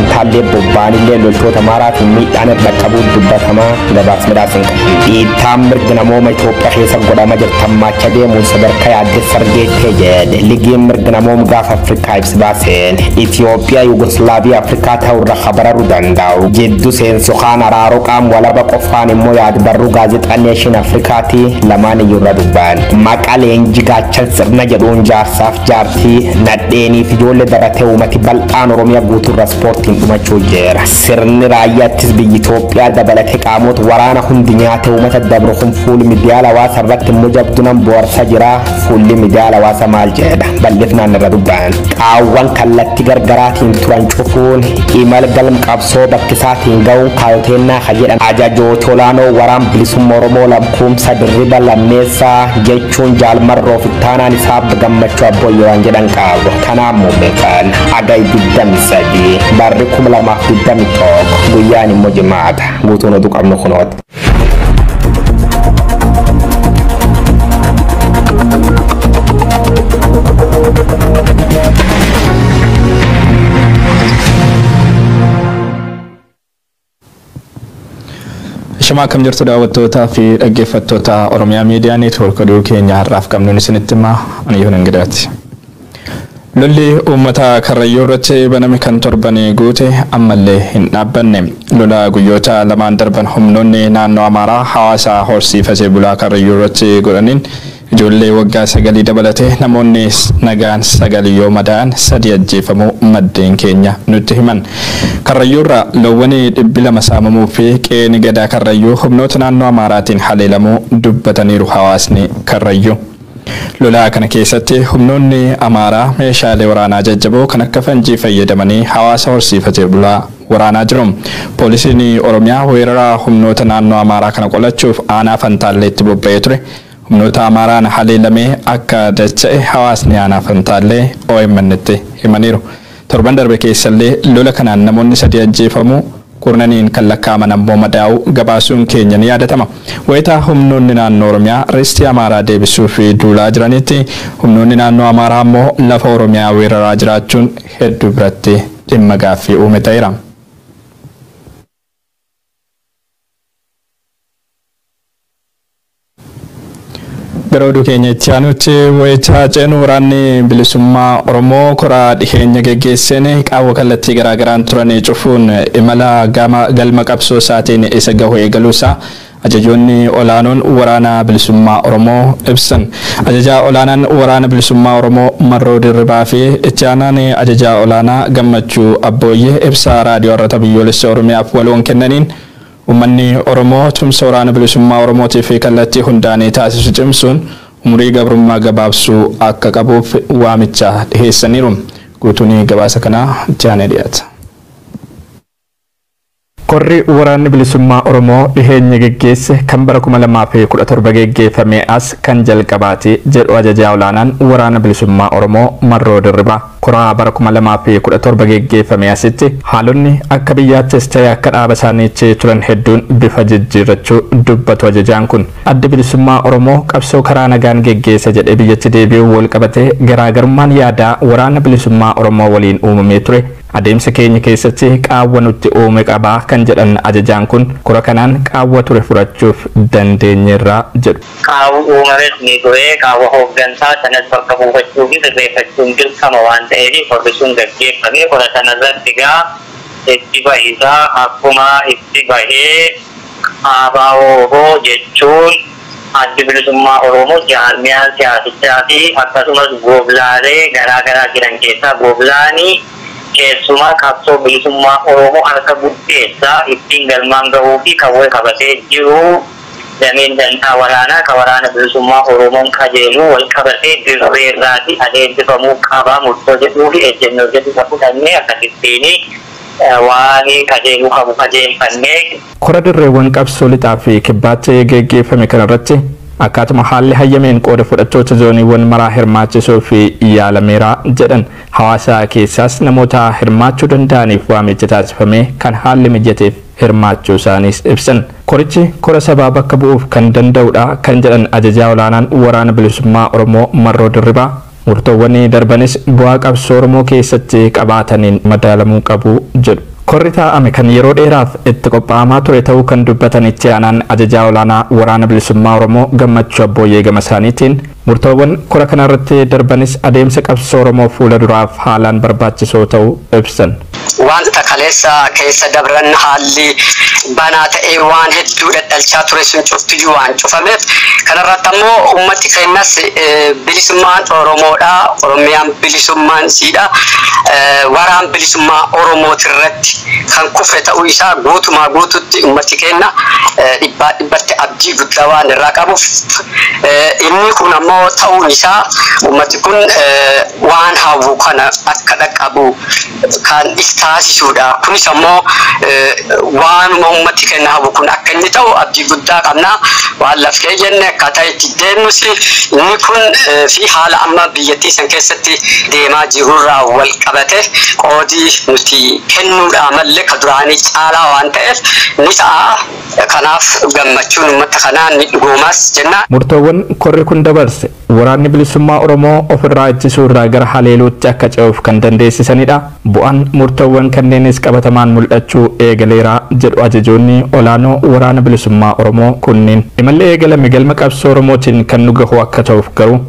Fantaallee bobba'anillee loltoota Amaaraatiin miidhaan irra qabuun dubbatamaa gabaas midhaasin qabu. Dhiittaan mirga namooma Itoophiyaa keessa godhama jirtammaacha deemuun sadarkaa yaaddessa argeettee jedhe. Ligiin mirga namooma gaafa Afrikaa ibsa baaseen Itoophiyaa Yugoslaaviyaa Afrikaa ta'urra kabararuu danda'u. Jiddu seensu kaan araaroo qaam walaba qofaan immoo yaad barruu gaazexaa Neeshin Afrikaati lamaan iyyuu irra dubbaan. Maqaa leenjii gaachan sirna jedhuun jaarsaaf jaartii nadheeniif ijoollee daratee uummati bal'aan Oromiyaa guutuurra ispoortiin dhumachuu jira. Sirni raayyaattis biyya Itoophiyaa dabalatee qaamota waraana hundi nyaate uummata dabru kun fuulli miidiyaa hawaasaa irratti immoo jabdunan boharsaa jira. Fuulli miidiyaa hawaasaa maal jedha? Bal'ifnaan irra dubbaan. Qaawwan kallattii gargaraatiin turan cufuun imala galma qabsoo bakkisaatiin ga'uun kaayoteennaa ka jedhan ajajoota olaanoo waraan bilisummaa Oromoo lakkoomsa dirriba lammeessaa jechuun jaalmarroo fittaanaan isaa gammachuu abboyyee waan jedhan qabu. Kanaaf muummee Hagayya 23 barri 2021 guyyaan immoo jimaata guutuun oduu qabnu kunooti. Shamaa akkam jirtu daawwattootaa fi dhaggeeffattoota Oromiyaa Miidiyaa Neetwoork oduu keenya har'aaf qabnuun isinitti himaa ani Yoon Ingidaati. Lolli uummata Karrayyuu irratti baname kan torbanii guute ammallee hin dhaabbanne. Lola guyyoota lamaan darban humnoonni naannoo Amaaraa hawaasa horsiifatee bulaa Karrayyuu irratti godhaniin ijoollee waggaa 9 dabalatee namoonni nagaan 9 yoo madaa'an 3 ajjeefamuu maddeen keenya nutti himan. Karrayyuurra loowwan 200 saamamuu fi qe'een gadaa Karrayyuu humnoota naannoo Amaaraatiin haleelamuu dubbataniiru hawaasni Karrayyuu. Lola kana keessatti humnoonni Amaaraa meeshaalee waraanaa jajjaboo kan akka fanjii fayyadamanii hawaasa horsiifatee bulaa waraanaa jiru. Poolisiin Oromiyaa weerara humnoota naannoo Amaaraa kana qolachuuf aanaa Fantaalleetti bobba'ee ture. Humnoota Amaaraan haleelamee akka dacha'e hawaasni aanaa Fantaallee OMN'tti himaniiru. Torban darbe keessallee lola kanaan namoonni 3 ajjeefamuu kurnaniin kan lakkaa'aman ammoo madaa'uu gabaasuun keenya ni yaadatama. Wayitaa humnoonni naannoo Oromiyaa ristii Amaaraa deebisuu fi duulaa jiranitti humnoonni naannoo Amaaraa ammoo lafa Oromiyaa weeraraa jiraachuun hedduu biratti dhimma gaaffii uume ta'eera. Gara oduu keenya itti aanutti wayitaa ceenu waraanni bilisummaa Oromoo koraa dhiheenya geggeesseen qaawwa kallattii garaagaraan turanii cufuun imala galma qabsoo isaatiin isa gahu eegaluusaa ajajoonni olaanoon waraana bilisummaa Oromoo ibsan. Ajajaa olaanaan waraana bilisummaa Oromoo Marroo Dirribaa fi itti aanaan ajajaa olaanaa Gammachuu Abbooyyee ibsa raadiyoo Arrata Biyyoolessa Oromiyaaf waloon kennaniin uummanni Oromoo tumsa waraana bilisummaa Oromootii fi kallattii hundaanii taasisu cimsuun umurii gabrummaa gabaabsuu akka qabuuf waamicha dhiheessaniiru. Guutuun gabaasa kanaa itti aanee dhiyaata. Korri waraanni bilisummaa Oromoo dhiheenya geggeesse kan bara 2017 geggeeffame as kan jalqabaati jedhu ajajaa olaanaan waraana bilisummaa Oromoo Marroo Dirribaa. Koraa bara 2017 geggeeffame asitti haalonni akka biyyaattis ta'e akka dhaaba isaaniitti turan hedduun bifa jijjiirrachuu dubbatu ajajaan kun. Adda bilisummaa Oromoo qabsoo karaa nagaan geggeessa jedhee biyyatti deebi'uu wal qabatee garaagarummaan yaadaa waraana bilisummaa Oromoo waliin uumamee ture. Adeemsa keenya keessatti qaawwa nutti uume qabaa kan jedhan ajajaan kun kora kanaan qaawwa ture furachuuf dandeenyeerra jedhu. Qaawwi uumames ni ture qaawwa hooggansaa sanas bakka buufachuu fi sirreeffachuun dirqama waan ta'eef korri sun gaggeeffame kora sanarratti egaa itti bahisaa akkuma itti bahee ABO jechuun addi bilisummaa Oromoo jaarmiyaan siyaasichaa fi akkasumas gooblaalee garaagaraa jiran keessaa gooblaanii keessumaa qabsoo bilisummaa Oromoo harka guddeessaa ittiin galmaan gahuu fi kan wal qabatee jiru dameen dantaa waraanaa kan waraana bilisummaa Oromoon qajeelu wal qabatee dirreerraati adeemsifamuu qaba murtoo jedhuu fi ejjennoo jedhu isa fudhannee akkasittiin waan qajeeluu qabu qajeelfannee. Kora dirreewwan qabsoo lixaa fi kibbaatti geggeeffame kanarratti akkaatuma haalli hayyameen qooda fudhattoota zooniiwwan maraa hirmaachisuu fi yaalameera jedhan hawaasa keessaas namoota hirmaachuu danda'aniif waamicha taasifame kan haalli mijateef hirmaachuu isaaniis ibsan. Korichi kora sabaa bakka bu'uuf kan danda'udha kan jedhan ajajaa olaanaan waraana bilisummaa Oromoo Marroo Dirribaa murtoowwan darbanis bu'aa qabsoo Oromoo keessatti qabaataniin madaalamuu qabu jedhu. Korri taa'ame kan yeroo dheeraaf itti qophaa'amaa ture ta'uu kan dubbatan itti aanaan ajajaa olaanaa Waraana Bilisummaa Oromoo Gammachuu Abbooyyee gama isaaniitiin murtoowwan kora kanarratti darbanis adeemsa qabsoo Oromoo fuula duraaf haalaan barbaachisoo ta'uu ibsan. Wanta kaleessa keessa dabran haalli banaa ta'ee waan hedduu dhadhalchaa ture sun cuftiyyuu waan cufameef, kanarratti ammoo ummati keenyas bilisummaan Oromoodha, Oromiyaan bilisummaan siidha, waraan bilisummaa Oromootirratti kan kufe ta'uu isaa guutumaa guututti ummati keenya dhibbaa dhibbatti abdii guddaa waan irraa qabuuf, inni kun ammoo ta'uun isaa ummati kun waan hawwu kana akka dhaqqabu kan taasisuudha. Kunis ammoo waanuma ummati keenya hawwu kun akka inni ta'u abdii guddaa qabna. Waan lafkee jenne akkaataa itti deemnus inni kun fi haala amma biyyattii san keessatti deemaa jirurraa wal qabate qoodii nuti kennuudha malee ka duraanii caalaa waan ta'eef ni ta'a. Kanaaf gammachuun uummata kanaa ni dhugoomas jenna. Murtoowwan korri kun dabarse waraanni bilisummaa Oromoo ofirraa ittisuu irraa gara haleeluutti akka ce'uuf kan dandeessisanidha. Bu'aan murtoowwan kanneenis qabatamaan mul'achuu eegaleera jedhu ajajoonni olaanoo waraana bilisummaa Oromoo kunneen. Imalli eegalame galma qabsoo Oromootiin kan nu gahu akka ta'uuf garuu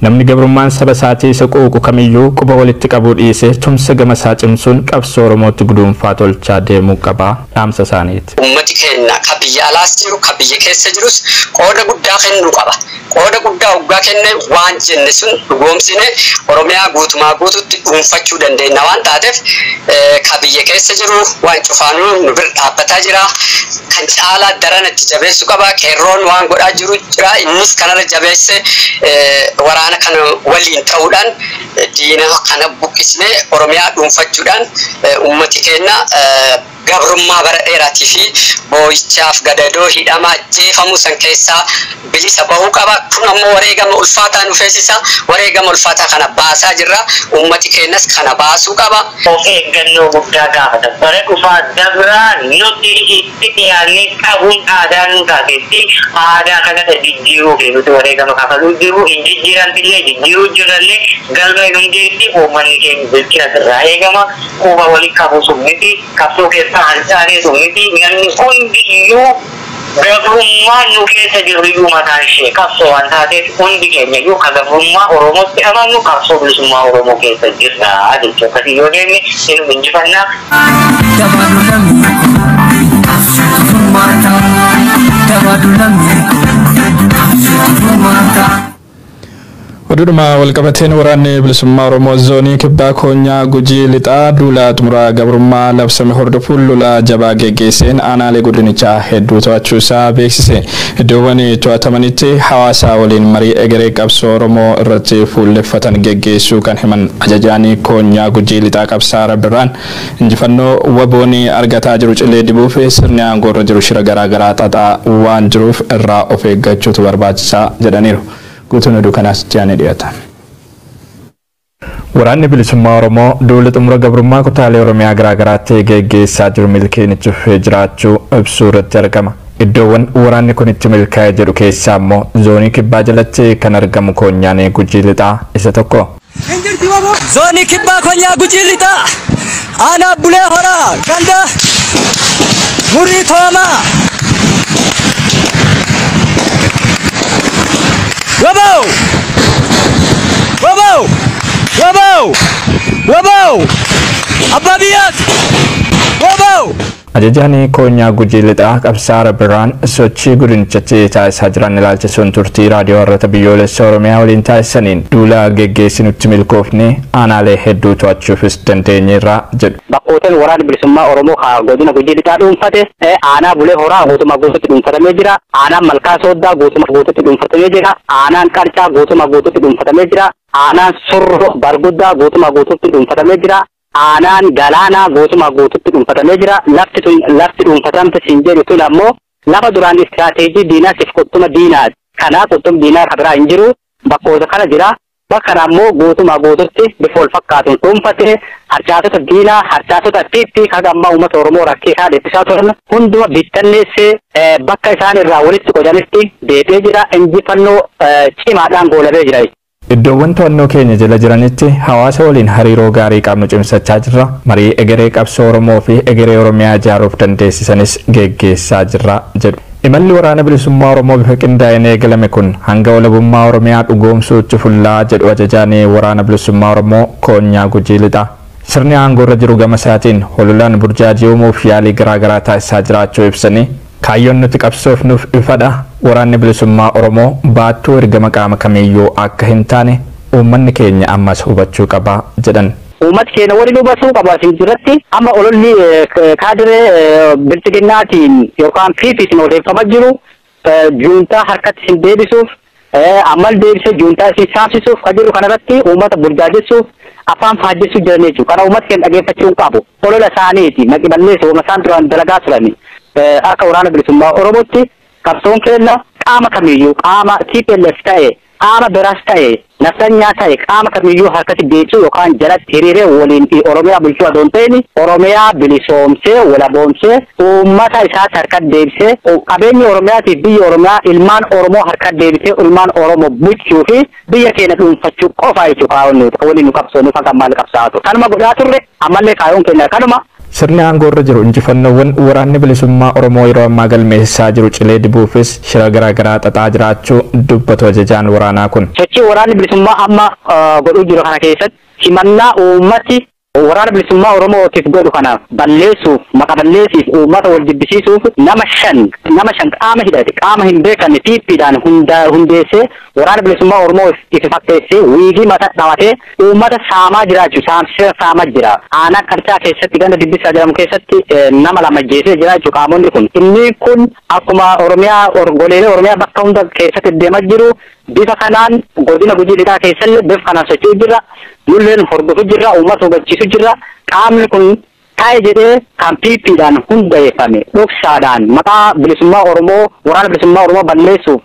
namni gabrummaan saba isaatii isa quuqu kamiyyuu quba walitti qabuu dhiisee tumsa gama isaa cimsuun qabsoo Oromootti guduunfaa tolchaa deemuu qaba dhaamsa isaaniiti. Ummati keenya ka biyya alaas jiru ka biyya keessa jirus qooda guddaa kennuu qaba. Qooda guddaa hoggaa kenne waan jenne sun dhugoomsine Oromiyaa guutumaa guututti dhuunfachuu dandeenya waan taateef, ka biyya keessa jiru waan cufaanuu nu bira dhaabbataa jira. Kan caalaa daran itti jabeessuu qaba. Qeerroon waan godhaa jiru jira. Innis kanarra jabeesse waraana kana waliin ta'uudhaan diina kana buqqisnee Oromiyaa dhuunfachuudhaan ummati keenya gabrummaa bara dheeraatii fi boo'ichaaf gadadoo hidhamaa ajjeefamuu san keessaa bilisa bahuu qaba. Kun ammoo wareegama ulfaataa nu feesisa. Wareegama ulfaataa kana baasaa jirra. Ummati keenyas kana baasuu qaba. Of eeggannoo guddaa gaafata. Bara dhufaa dabraa nuti itti dhiyaannee qabuun aadaa nu taatetti aadaa kanatti jijjiiruu fi nuti wareegama kafaluu jiru hin jijjiiramtillee jijjiiruu jirrallee galma hin hundeetti uummanni keenya bilchina irraa eegama. Quba walii qabu sun miti, qabsoo keessaa harcaanee sun miti, namni hundiyyuu gabrummaan nu keessa jiru iyyuu mataan ishee qabsoo waan taateef hundi keenya iyyuu ka gabrummaa Oromootti amannu qabsoo bilisummaa Oromoo keessa jirra jechuudha. Akkasii yoo deemne inni injifannaa. Oduudhuma walqabateen waraanni bilisummaa Oromoo zoonii kibbaa koonyaa Gujii lixaa duula xumuraa gabrummaa labsame hordofuun lola jabaa geggeesseen aanaalee godinichaa hedduu to'achuu isaa beeksise. Iddoowwan to'atamanitti hawaasa waliin marii egeree qabsoo Oromoo irratti fuulleffatan geggeessuu kan himan ajajaanii koonyaa Gujii lixaa Qabsaa Rabbirraan injifannoo WBO'n argataa jiru cilee dibuuf sirni aangoorra jiru shira garaagaraa xaxaa waan jiruuf irraa of eeggachuutu barbaachisaa jedhaniiru. Guutuun oduu kanaas itti dhiyaata. Waraanni bilisummaa Oromoo duula xumura gabrummaa kutaalee Oromiyaa garaagaraatti geggeessaa jiru milkiin itti fufee jiraachuu ibsuu irratti argama. Iddoowwan waraanni kun itti milkaa'ee jedhu keessaa immoo zoonii kibbaa jalatti kan argamu koonyaan Gujii lixaa isa tokko. Zoonii kibbaa koonyaa Gujii lixaa aanaa Bulee Horaa ganda Murrii Toomaa. Wabo! Wabo! Wabo! Wabo! Abbaa biyyaati! Wabo! Ajajaan koonyaa Gujii lixaa Qabsaa Rabbirraan sochii godinichatti taasisaa jiran ilaalchisuun turtii raadiyoo Harrata Biyyoolessa Oromiyaa waliin taasisaniin duula geggeessinutti milkoofne aanaalee hedduu to'achuufis dandeenyeerra jedhu. Bakkooteen waraanni bilisummaa Oromoo godina Gujii lixaa dhuunfate aanaa Bulee Horaa guutumaa guututti dhuunfatamee jira. Aanaan Malkaa Sooddaa guutumaa guututti dhuunfatamee jira. Aanaan Qarcaa guutumaa guututti dhuunfatamee jira. Aanaan Surroo Barguddaa guutumaa guututti dhuunfatamee jira. Aanaan Galaanaa guutumaa guututti dhuunfatamee jira. Lafti tun lafti dhuunfatamte siin jedhu tun ammoo lafa duraan istirateejii diinaa siif qottuma diinaati. Kanaa qottuma diinaa kan biraa hin jiru. Bakkoota kana jira. Bakka kana ammoo guutumaa guututti bifa wal fakkaatuun dhuunfate harcaatota diinaa harcaatota Xiippii haga ammaa uummata Oromoo rakkee isaa dhiphisaa turan hunduma bittanneessee bakka isaan irraa walitti qodanitti deebi'ee jira. Injifannoo cimaadhaan goolabee jira. Iddoowwan to'annoo keenya jala jiranitti hawaasa waliin hariiroo gaarii qabnu cimsachaa jirra. Marii egeree qabsoo Oromoo fi egeree Oromiyaa ijaaruuf dandeessisanis geggeessaa jirra jedhu. Imalli waraana bilisummaa Oromoo bifa qindaa'een eegalame kun hanga walabummaa Oromiyaa dhugoomsuutti fullaa jedhu ajajaan waraana bilisummaa Oromoo Koonyaa Gujii Lixaa. Sirni aangoo irra jiru gama isaatiin hololaan burjaajii uumuuf yaalii garaagaraa taasisaa jiraachuu ibsanii kaayyoon nuti qabsoofnuuf ifadha. Waraanni bilisummaa Oromoo baattuu ergama qaama kamiiyyuu akka hin taane uummanni keenya ammas hubachuu qaba jedhan. Uummati keenya waliin hubachuu qaba isin irratti amma ololli kaadiree bilchiginnaatiin yookaan fiifiitiin odeeffamaa jiru juuntaa harkatti isin deebisuuf ammal deebisee juuntaa isin saamsisuuf kan jiru kanarratti uummata burjaajessuuf afaan faajjessuu jiran jechuudha. Kana uummati keenya dhageeffachuu hin qabu. Olola isaaniiti maqi balleessu uuma isaan duraan dalagaa turani. Akka waraana bilisummaa Oromootti qabsoon keenya qaama kamiyyuu qaama TPLF ta'e qaama biraas ta'e naftanyaa ta'e qaama kamiyyuu harkatti deebisuu yookaan jalatti hiriiree waliin Oromiyaa bulchuu adoo hin ta'in Oromiyaa bilisoomsee walaboomsee uummata isaatti harkatti deebisee qabeenya Oromiyaatiif biyya Oromiyaa ilmaan Oromoo harkatti deebisee ilmaan Oromoo bulchuu fi biyya keenya dhuunfachuu qofa jechuudha kaayyoon nuti waliin nu qabsoonu kan maal qabsaa'atu. Kanuma godhaa turre ammallee kaayyoon keenya kanuma. Sirni aangoo irra jiru injifannoowwan waraanni bilisummaa Oromoo yeroo ammaa galmeessisaa jiru cilee dibuufis shira garaagaraa xaxaa jiraachuu dubbatu ajajaan waraanaa kun. Sochii waraanni bilisummaa amma godhuu jiru kana keessatti himannaa uummati waraana bilisummaa Oromootiif godhu kana balleessuuf maqa balleessiif uummata wal jibbisiisuuf nama shan qaama hidhate qaama hin beekamne piippiidhaan hundeessee waraana bilisummaa Oromoo itti fakkeessee wiigii mataa dhaawatee uummata saamaa jiraachuu saamsee saamaa jira. Aanaa Qarcaa keessatti ganda Dibbisaa jedhamu keessatti nama lama ajjeesee jiraachuu qaamonni kun. Inni kun akkuma Oromiyaa goleelee Oromiyaa bakka hunda keessatti deemaa jiru bifa kanaan godina Gujii Lixaa keessallee bifa kanaan socho'u jira. Nulleen hordofu jira, uummata hubachiisu jira. Qaamni kun taa'e jedhee kan piippiidhaan hundeeffame dhoksaadhaan maqaa bilisummaa Oromoo waraana bilisummaa Oromoo balleessuuf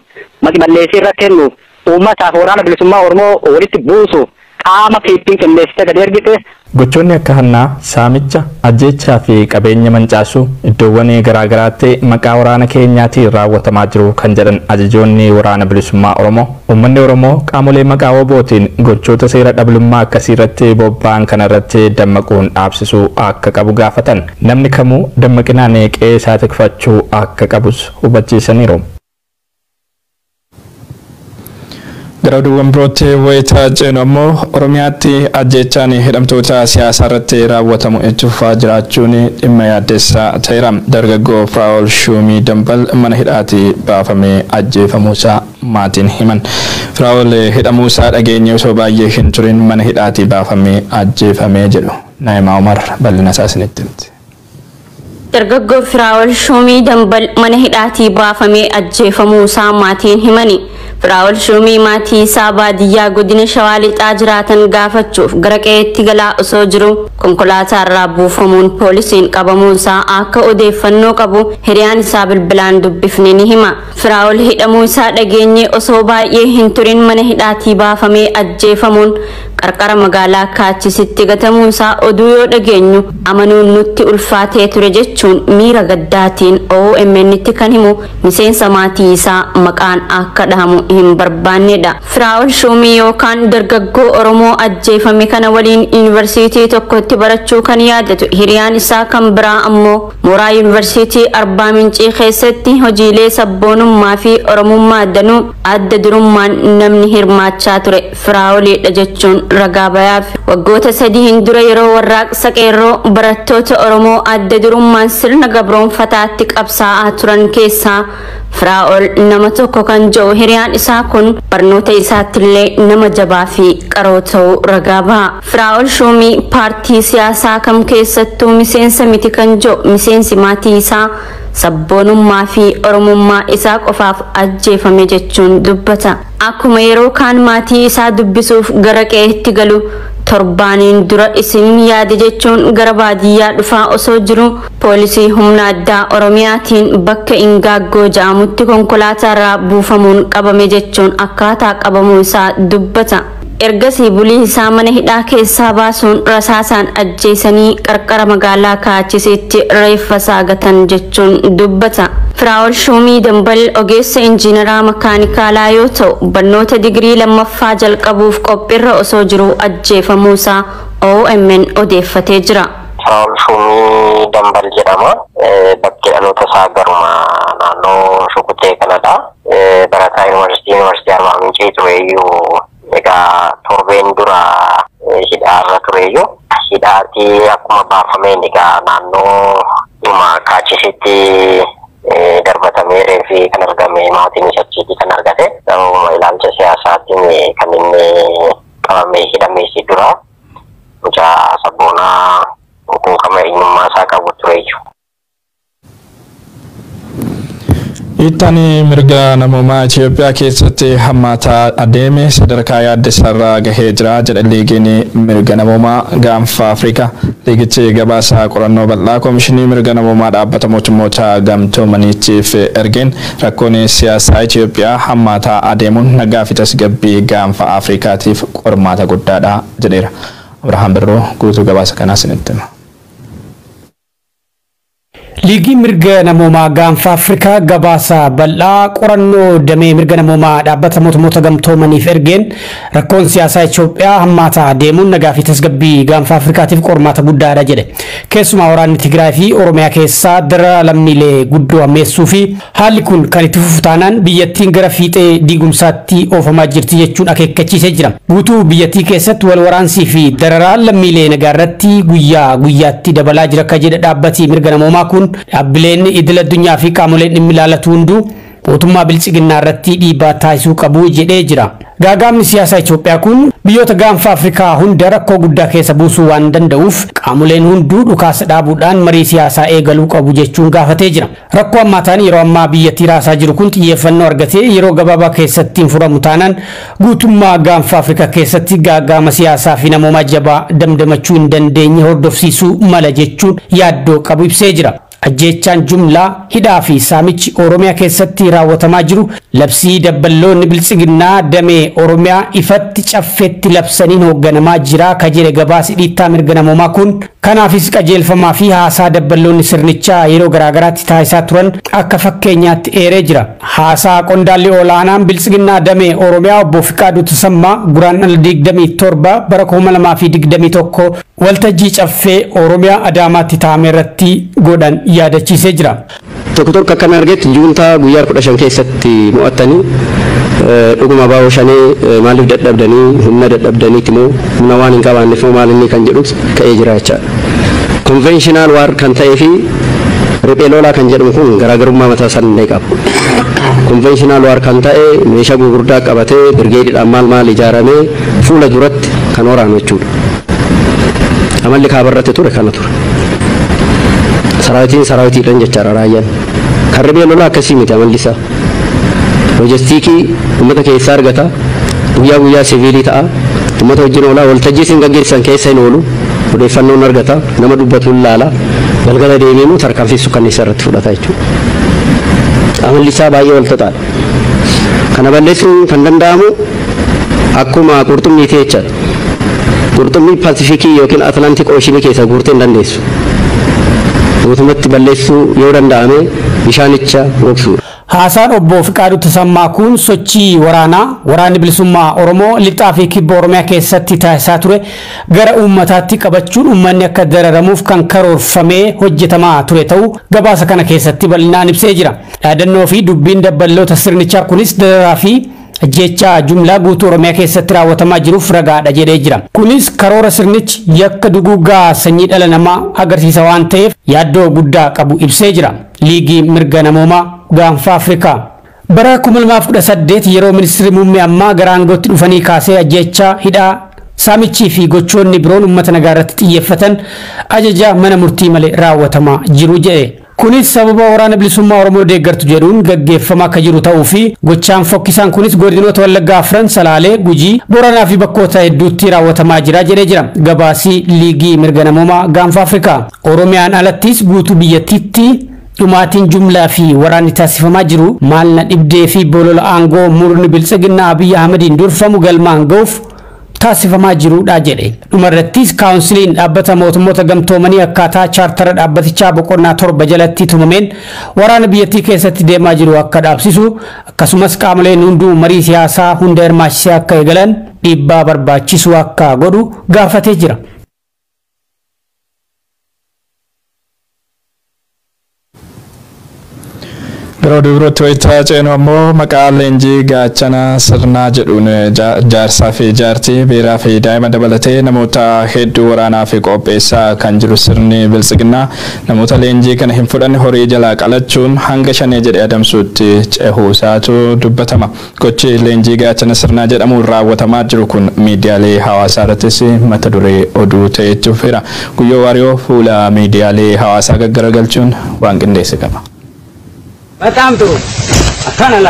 maqi balleessii irra kennuuf uummataaf waraana bilisummaa Oromoo walitti buusuuf qaama piippiin qindeessitee gadi ergite. Gochoonni akka hannaa, saamicha, ajjeechaa fi qabeenya mancaasuu iddoowwan garaagaraatti maqaa waraana keenyaatiin raawwatamaa jiru kan jedhan ajajoonni waraana bilisummaa Oromoo. Uummanni Oromoo qaamolee maqaa WBOtiin gochoota seera dhablummaa akkasii irratti bobba'an kanarratti dammaquun dhaabsisuu akka qabu gaafatan. Namni kamuu dammaqinaan qe'ee isaa tikfachuu akka qabus hubachiisaniiru. Gara oduuwwan birootti wayitaa ceenu ammoo Oromiyaatti ajjeechaan hidhamtoota siyaasaa irratti raawwatamu itti fufaa jiraachuun dhimma yaaddeessaa ta'eera. Dargaggoo Firaa'ol Shuumii Dambal mana hidhaatii baafamee ajjeefamuusaa maatiin himan. Firaa'ol hidhamuusaa dhageenye osoo baay'ee hin turin mana hidhaatii baafamee ajjeefamee jedhu. Naayimaa Umar bal'ina isaa isinitti himti. Dargaggoo Firaa'ol Shuumii Dambal mana hidhaatii baafamee ajjeefamuusaa maatiin himani. Firaa'ol Shuumii maatii isaa baadiyyaa godina Shawaa Lixaa jiraatan gaafachuuf gara qe'eetti galaa osoo jiru konkolaataa irraa buufamuun poolisiin qabamuun isaa akka odeeffannoo qabu hiriyaan isaa bilbilaan dubbifne ni hima. Firaa'ol hidhamuu isaa dhageenye osoo baay'ee hin turin mana hidhaatii baafamee ajjeefamuun qarqara magaalaa Kaachisitti gatamuu isaa oduu yoo dhageenyu amanuun nutti ulfaatee ture jechuun miira gaddaatiin OMN tti kan himu miseensa maatii isaa maqaan akka dhahamu hin barbaannedha. Firaa'ol Shuumii yookaan dargaggoo Oromoo ajjeefame kana waliin yuunivarsiitii tokkotti barachuu kan yaadatu hiriyaan isaa kan biraa ammoo mooraa yuunivarsiitii Arbaa Mincii keessatti hojiilee sabboonummaa fi Oromummaa danuu adda durummaan namni hirmaachaa ture Firaa'oliidha jechuun ragaa bayaaf. Waggoota 3 dura yeroo warraaqsa qeerroo barattoota Oromoo adda durummaan sirna gabroonfataatti qabsaa'aa turan keessaa Firaa'ol nama tokko kan jiru hiriyaan isaa kun barnoota isaattillee nama jabaa fi qaroo ta'uu ragaa baha. Firaa'ol Shuumii paartii siyaasaa kam keessattuu miseensa miti kan jiru miseensi maatii isaa sabboonummaa fi Oromummaa isaa qofaaf ajjeefame jechuun dubbata. Akkuma yeroo kaan maatii isaa dubbisuuf gara qe'eetti galu torbaaniin dura isin yaade jechuun gara baadiyyaa dhufaa osoo jiru poolisii humna addaa Oromiyaatiin bakka Ingaaggoo jedhamutti konkolaataa irraa buufamuun qabame jechuun akkaataa qabamuu isaa dubbata. Ergasii bulii isaa mana hidhaa keessaa baasuun rasaasaan ajjeesanii qarqara magaalaa Kaachisitti reeffa isaa gatan jechuun dubbata. Firaa'ol Shuumii Dambal ogeessa injiinaraa makaanikaalaa yoo ta'u, barnoota digirii lammaffaa jalqabuuf qophiirra osoo jiruu ajjeefamuusaa OMN odeeffatee jira. Firaa'ol Shuumii Dambal jedhama. Bakki dhaloota isaa garuma naannoo Shukutee kanadha. Barataa yuunivarsiitii Arbaa Mincii tureyyuu, egaa torbeen dura hidhaarra tureyyuu, hidhaatii akkuma baafameen egaa naannoo dhuma kaachisitti darbatamee reefi kan argame, maatiin isa achiitii kan argate. Sababuma ilaalcha siyaasaatiin kan inni qabamee hidhamee si dura mucaa sabboonaa kuukama eenyummaa isaa qabu tureyyuu. Dhiittaan mirga namoomaa Itoophiyaa keessatti hammaataa adeeme sadarkaa yaaddessaarra gahee jira jedha Liigiin Mirga Namoomaa Gaanfa Afrikaa. Liigichi gabaasa qorannoo bal'aa Koomishinii Mirga Namoomaa Dhaabbata Mootummoota Gamtoomaniitiif ergeen rakkoon siyaasaa Itoophiyaa hammaataa adeemuun nagaa fi tasgabbii gaanfa Afrikaatiif qormaata guddaadha jedheera. Abrahaam Birroo guutuu gabaasa kanaa isinitti hima. Liigii Mirga Namoomaa Gaanfa Afrikaa gabaasa bal'aa qorannoo damee mirga namoomaa Dhaabbata Mootummoota Gamtoomaniif ergeen rakkoon siyaasaa Itoophiyaa hammaataa deemuun nagaa fi tasgabbii gaanfa Afrikaatiif qormaata guddaadha jedhe. Keessumaa waraanni Tigraay fi Oromiyaa keessaa dararaa lammiilee guddoo hammeessuu fi haalli kun kan itti fufu taanaan biyyattiin gara fiixee diigumsaatti oofamaa jirti jechuun akeekkachiisee jira. Guutuu biyyattii keessatti wal waraansii fi dararaan lammiilee nagaa irratti guyyaa guyyaatti dabalaa jira akka jedhe dhaabbati mirga namoomaa kun, dhaabbileen idil addunyaa fi qaamoleen dhimmi ilaallatu hunduu mootummaa biltsiginnaa irratti dhiibbaa taasisuu qabu jedhee jira. Gaagaamni siyaasaa Itoophiyaa kun biyyoota gaanfa Afrikaa hunda rakkoo guddaa keessa buusuu waan danda'uuf qaamoleen hunduu dhukaasa dhaabuudhaan marii siyaasaa eegaluu qabu jechuun gaafatee jira. Rakkoo hammaataan yeroo ammaa biyyattii raasaa jiru kun xiyyeeffannoo argatee yeroo gabaabaa keessatti hin furamu taanaan guutummaa gaanfa Afrikaa keessatti gaagaama siyaasaa fi namoomaa jabaa damdamachuu hin dandeenye hordofsiisuu mala jechuun yaaddoo qabu ibsee jira. Ajjeechaan jumlaa, hidhaa fi saamichi Oromiyaa keessatti raawwatamaa jiru labsii dabballoonni biltsiginnaa damee Oromiyaa ifatti caffeetti labsaniin hoogganamaa jira ka jedhe gabaasi dhiittaa mirga namoomaa kun, kanaafis qajeelfamaa fi haasaa dabballoonni sirnichaa yeroo garaagaraatti taasisaa turan akka fakkeenyaatti eeree jira. Haasaa qondaalli olaanaan biltsiginnaa damee Oromiyaa obbo Fiqaaduu Tasammaa Guraandhala 27 bara 2021 waltajjii caffee Oromiyaa Adaamaatti taa'ame irratti godhan yaadachiisee jira. Tokko tokko akkan argetti juuntaa guyyaa 15 keessatti mo'attanii, dhuguma baa'oo shanee maaliif dadhabdanii, humna dadhabdaniiti moo humna waan hin qabaanneef moo maal inni kan jedhus ka'ee jira jechaadha. Conventional war kan ta'ee fi riphee lolaa kan jedhamu kun garaagarummaa mataa isaa illee qaba. Conventional war kan ta'e meeshaa gurguddaa qabatee birgeediidhaan maal maal ijaaramee fuula duratti kan waraanu jechuudha. Amalli kaabarratti ture kana ture. Saraawitiin saraawitiidhaan jechaadha raayyaan. Kan riphee lolaa akkasii miti amalli isaa. Loojistiikii uummata keessaa argata. Guyyaa guyyaa siviilii ta'a. Uummata wajjin oolaa, waltajjii isin gaggeessan keessa hin oolu. Odeeffannoon argata. Nama dubbatu hin laala. Galgala deemee immoo tarkaanfii suukanneessaa irratti fudhata jechuudha. Amalli isaa baay'ee wal xaxaadha. Kana balleessuun kan danda'amu akkuma qurxummiiti jechaadha. Qurxummii Paasifikii yookiin Atlantik Ooshinii keessa guurtee hin dandeessu. Guutumatti balleessuu yoo danda'ame bishaanicha gogsuudha. Haasaan obbo Fiqaaduu Tasammaa kun sochii waraanaa waraanni bilisummaa Oromoo lixaa fi kibba Oromiyaa keessatti taasisaa ture gara uummataatti qabachuun uummanni akka dararamuuf kan karoorfamee hojjetamaa ture ta'uu gabaasa kana keessatti bal'inaan ibsee jira. Dhaadannoo fi dubbiin dabballoota sirnichaa kunis dararaa fi ajjeechaa jumlaa guutuu Oromiyaa keessatti raawwatamaa jiruuf ragaadha jedhee jira. Kunis karoora sirnichi yakka duguuggaa sanyii dhala namaa agarsiisa waan ta'eef yaaddoo guddaa qabu ibsee jira. Liigii Mirga Namoomaa Gaanfa Afrikaa. Bara 2018 yeroo ministeerri muummee ammaa gara aangootti dhufanii kaasee ajjeechaa, hidhaa, saamichii fi gochoonni biroon uummata nagaa irratti xiyyeeffatan ajaja mana murtii malee raawwatamaa jiru jedhe. Kunis sababa waraana bilisummaa Oromoo deeggartu jedhuun gaggeeffamaa akka jiru ta'uu fi gochaan fokkisaan kunis godinoota Wallaggaa afran, Salaalee, Gujii, Booranaa fi bakkoota hedduutti raawwatamaa jira jedhee jira. Gabaasii Liigii Mirga Namoomaa Gaanfa Afrikaa. Oromiyaan alattis guutuu biyyattiitti dhumaatiin jumlaa fi waraanni taasifamaa jiru maal na dhibdee fi bolola aangoo murni biltsiginnaa Abiyyi Ahmediin durfamu galmaan ga'uuf taasifamaa jirudha jedhe. Dhumarrattis kaawunsiliin dhaabbata mootummoota gamtoomanii akkaataa chaartara dhaabbatichaa boqonnaa 7 jalatti tumameen waraana biyyattii keessatti deemaa jiru akka dhaabsisu akkasumas qaamoleen hunduu marii siyaasaa hunda hirmaachisee akka eegalan dhiibbaa barbaachisu akka godhu gaafatee jira. Gara oduu birootti wayitaa ceenu ammoo maqaa leenjii gaachana sirnaa jedhuun jaarsaa fi jaartii beeraa fi daa'ima dabalatee namoota hedduu waraanaa fi qopheessaa kan jiru sirni biltsiginnaa namoota leenjii kana hin fudhanne horii jalaa qalachuun hanga shanee jedhee adamsuutti cehuusaatu dubbatama. Gochi leenjii gaachana sirnaa jedhamuun raawwatamaa jiru kun miidiyaalee hawaasaa irrattis mata duree oduu ta'ee dhufeera. Guyyoo Waariyoo fuula miidiyaalee hawaasaa gaggaragalchuun waan qindeesse qaba. በጣም ጥሩ አካናላ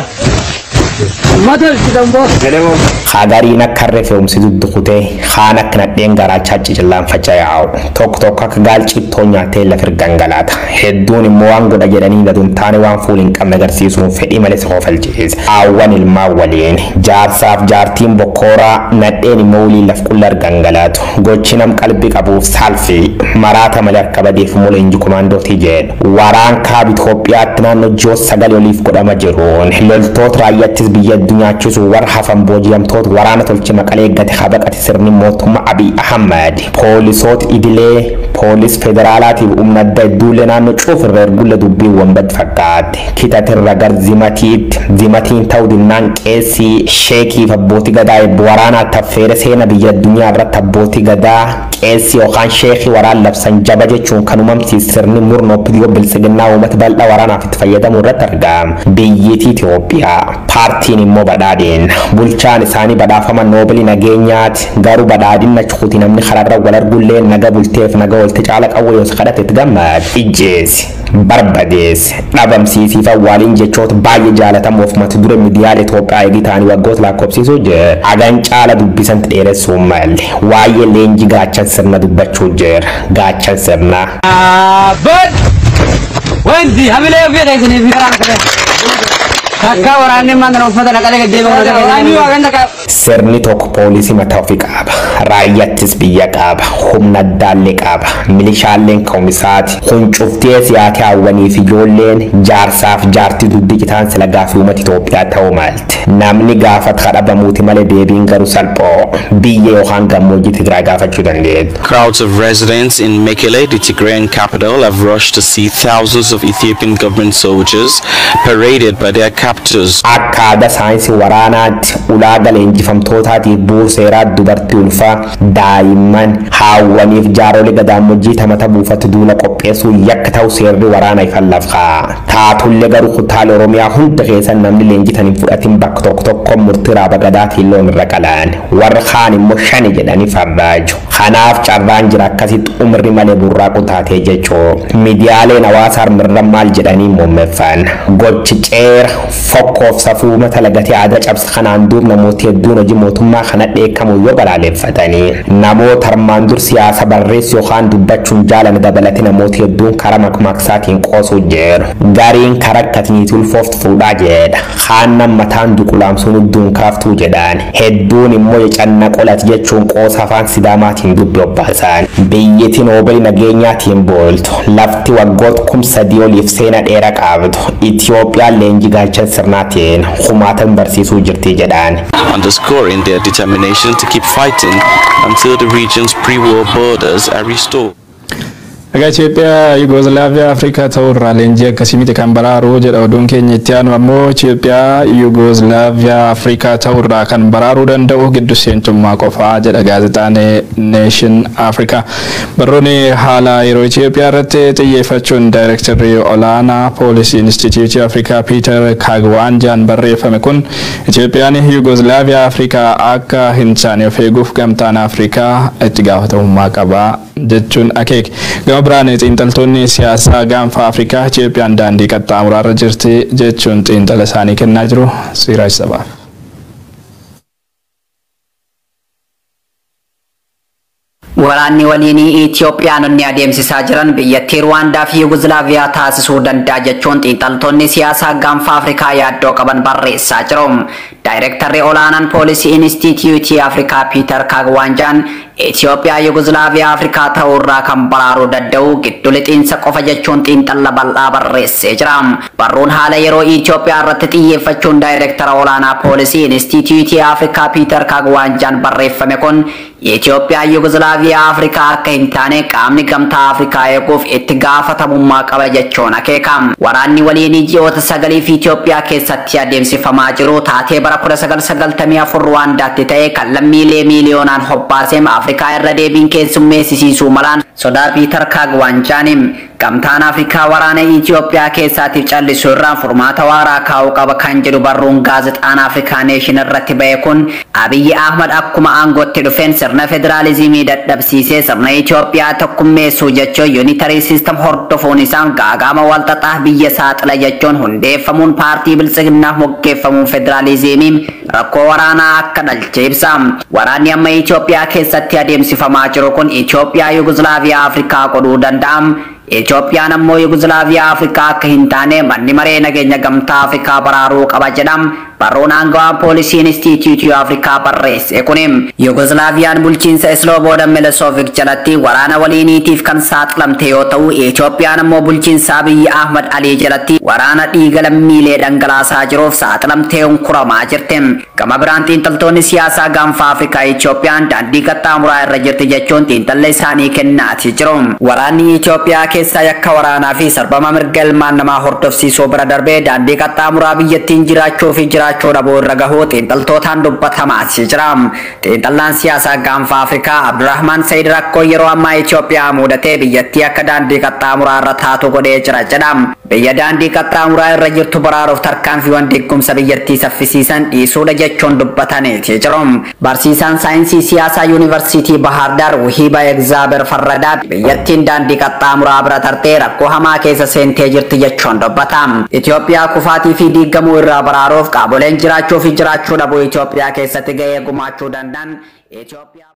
Hagariin akka harree fe'umsi duddukutee kaan akka nadheen garaachaa cicillaanfachaa yaa'u tokko tokko akka gaalcittoo nyaatee lafa gangalaata hedduun immoo waan godha jedhanii gadu hin taane waan fuula hin qabne agarsiisuun fedhii malee si kofalchiisa. Haawwan ilmaan waliin jaarsaaf jaartiin bokkooraa nadheen immoo waliin laf qulla gangalaatu gochi nam qalbii qabuuf saalfii maraata malee harka badeef immoo leenji komaandootii jedhu waraan kaaba Itoophiyaatti naannoo ji'oota 9 oliif godhama jiruun loltoota raayyaattis biyya addunyaa warra hafan booji'amtoota waraana tolche maqalee eeggate habaqate sirni mootummaa Abiy Ahmad poolisoota idilee poolis federaalaatiif humna adda hedduullee naannoo cuufirra ergulle dubbiin wanbad fakkaate kitatirra gar zimatiitti zimatiin ta'uu dinnaan qeessii sheekiif abbootii gadaa eebbo waraanaa taffeere seena biyya addunyaa irratti abbootii gadaa qeessii yookaan sheekii waraan labsan jaba jechuun kan uumamsiis sirni murnoo oppidiyoo biltsiginnaa uummata bal'aa waraanaaf itti fayyadamu irratti argama. Biyyittii Itoophiyaa paartiin immoo badhaadheen bulchaan isaanii badhaafama noobelii nageenyaati garuu badhaadhina cuuti namni karaarra wal argullee naga bulteef naga oolte caala qawwee yoo kadhate itti gammadu ijjeesi barbadeesse dhabamsiisiif awwaaliin jechoota baay'ee jaalatamuuf mata dure miidiyaalee Itoophiyaa eegii ta'anii waggoota lakkoofsiisuu jira. Hagan caala dubbisanti dheeressuu malee waa'ee leenjii gaachan sirna dubbachuu jira gaachan sirna. Wanti hamilee ofii dheessanii fi karaa kana. Takka waraanni mana uffata naqalee gaddeebi'u. Sirni tokko poolisii mataa ofii qaba. Raayyaattis biyya qaba. Humna addaallee qaba. Milishaalleen ka'umisaati. Huncuftee siyaatee hawwanii fi ijoolleen jaarsaaf jaartii dugdi citaan sila gaafii uummata Itoophiyaa ta'uu malte. Namni gaafata kadhabamuuti malee deebiin garuu salphoo biyya yookaan gammoojjii Tigraay gaafachuu dandeettu. Crowds of residents in Mekele, the Tigrayan capital, have rushed to see thousands of Ethiopian government soldiers paraded by their captors. Akka aadaa saayinsii waraanaatti ulaagaa leenjifamtootaatiif bu'uura seeraa dubartii ulfaa daa'imman haawwaniif jaarolee gadaamojjii tamata buufatu duula qopheessuu yakka ta'u seerri waraana ifan lafaa. Taatullee garuu kutaalee Oromiyaa hunda keessa namni leenjitan hin fudhatin bakka tokko tokko murtii raaba gadaatiin loon irra qalaan warra kaan immoo shani jedhanii farraaju. Kanaaf carraan jira akkasitti umri malee burraaqu taatee jechuu. Miidiyaaleen hawaasaa harmirra maal jedhanii mommeffan. Gochi ceera fokkoof safuu mata lagatee aadaa cabsa kanaan duub namooti hedduun hojii mootummaa kana dheekkamu yoo balaaleffatanii namoota armaan dur siyaasa barreessu yookaan dubbachuun jaalame dabalate namooti hedduun karaa makmaaksaatiin qoosuu jiru. Gariin karaa akkatiniitii ulfooftu fuudhaa jedha. Kaan mataan duqulaamsuun hudduun kaaftuu jedhaan. Hedduun immoo canna qolati jechuun qoosa afaan sidaamaatiin dubbi obbaasan. Biyyittiin noobelii nageenyaatiin booltu. Lafti waggoota 3000 oliif seena dheeraa qabdu. Itoophiyaan leenjii gaachan sirnaatiin humaatan barsiisuu jirti jedhaan. Underscoring their determination to keep fighting until the region's pre-war borders are restored. Egaa Itoophiyaa Yugoozilaaviyaa Afrikaa ta'urraa leenjii akkasii miti kan baraaruu jedha oduun keenya itti aanu ammoo Itoophiyaa Yugoozilaaviyaa Afrikaa ta'urraa kan baraaruu danda'u giddu seentummaa qofaa jedha gaazexaan Nation Africa. Barroonni haala yeroo Itoophiyaa irratti xiyyeeffachuun daayirektarri olaanaa poolisii Inistituutii Afrikaa Piiter Kaagwaanjaan barreeffame kun Itoophiyaan Yugoozilaaviyaa Afrikaa akka hin taane of eeguuf gamtaan Afrikaa itti gaafatamummaa qaba jechuun akeeke. Gama biraan xiinxaltoonni siyaasaa gaanfa Afrikaa Itoophiyaan daandii qaxxaamuraarra jirti jechuun xiinxala isaanii kennaa jiru. Siiraaj Sabaaf. Waraanni waliinii Itoophiyaanonni adeemsisaa jiran biyyattii Ruwaandaa fi Yugoozilaaviyaa taasisuu danda'a jechuun xiinxaltoonni siyaasaa gaanfa Afrikaa yaaddoo qaban barreessaa jiru. Daayirektarri olaanaan poolisii Inistituutii Afrikaa Piiter Kaagwaanjaan Itoophiyaa Yugozilaaviyaa Afrikaa ta'uurraa kan baraaruu danda'u giddu lixiinsa qofa jechuun xiinxalla bal'aa barreessee jira. Barruun haala yeroo Itoophiyaa irratti xiyyeeffachuun daayirektara olaanaa poolisii Inistituutii Afrikaa Piiter Kaagwaanjaan barreeffame kun Itoophiyaa Yugozilaaviyaa Afrikaa akka hin taane qaamni gamtaa Afrikaa eeguuf itti gaafatamummaa qaba jechuun akeeka. Waraanni waliinii ji'oota 9 Itoophiyaa keessatti adeemsifamaa jiru taatee bara 1994 Ruwaandaatti ta'e kan lammiilee miiliyoonaan hobbaasee Afrikaa irra deebiin keessummeessisiisuu malaan sodaa Piiter Kaagwaanjaaniin gamtaan Afrikaa waraana Itoophiyaa keessaatiif callisuu irraan furmaata waaraa kaa'uu qaba kan jedhu barruun gaazexaan Afrikaa Neeshin irratti ba'e kun Abiyyi Ahmad akkuma aangootti dhufeen sirna federaalizimii dadhabsiisee sirna Itoophiyaa tokkummeessuu jechuun yuunitarii siistem hordofuun isaan gaagama walxaxaa biyya saaxila jechuun hundeeffamuun paartii biltsiginnaaf moggeeffamuun federaalizimiin rakkoo waraanaa akka dhalche ibsa. Waraanni amma Itoophiyaa keessatti adeemsifamaa jiru kun Itoophiyaa Yugozilaaviyaa Afrikaa godhuu danda'a. Itoophiyaan ammoo Yugozilaaviyaa Afrikaa akka hin taane manni maree nageenya gamtaa Afrikaa baraaruu qaba jedham barruun aangawaan poolisii Inistituutii Afrikaa barreesse kuni. Yugozilaaviyyaan bulchiinsa Islooboodaan Milosevic jalatti waraana waliiniitiif kan saaxilamte yoo ta'u Itoophiyaan ammoo bulchiinsa Abiyyi Ahmad Alii jalatti waraana dhiiga lammiilee dhangalaasaa jiruuf saaxilamtee hunkuramaa jirti. Gama biraan xiinxaltoonni siyaasaa gaanfa Afrikaa Itoophiyaan daandii qaxxaamuraa irra jirti jechuun xiinxalla isaanii kennaatii jiru. Waraanni Itoophiyaa keessaa yakka waraanaa fi sarbama mirga ilmaan namaa hordofsiisuu bira darbee daandii qaxxaamuraa biyyattiin jiraachuu fi jiraachuu dhabuu irra gahuu xiinxaltootaan dubbatamaa jira. Xiinxallaan siyaasaa gaanfa Afrikaa Abdurrahman Sayid rakkoo yeroo ammaa Itoophiyaa mudatee biyyattii akka daandii qaxxaamuraa irra taatu godhee jira jedha. Biyya daandii qaxxaamuraa irra jirtu baraaruuf tarkaanfiiwwan diigumsa biyyattii saffisiisan dhiisuudha jechuun dubbataniiti jiru. Barsiisaan saayinsii siyaasaa Yuunivarsiitii Bahaar Daar Wuhiiba Egzaaber Farradaa biyyattiin daandii qaxxaamuraa bira tartee rakkoo hamaa keessa seentee jirti jechuun dubbata. Itoophiyaa kufaatii fi diigamuu irraa baraaruuf qaamoleen jiraachuu fi jiraachuu dhabuu Itoophiyaa keessatti gahee gumaachuu danda'an Itoophiyaa.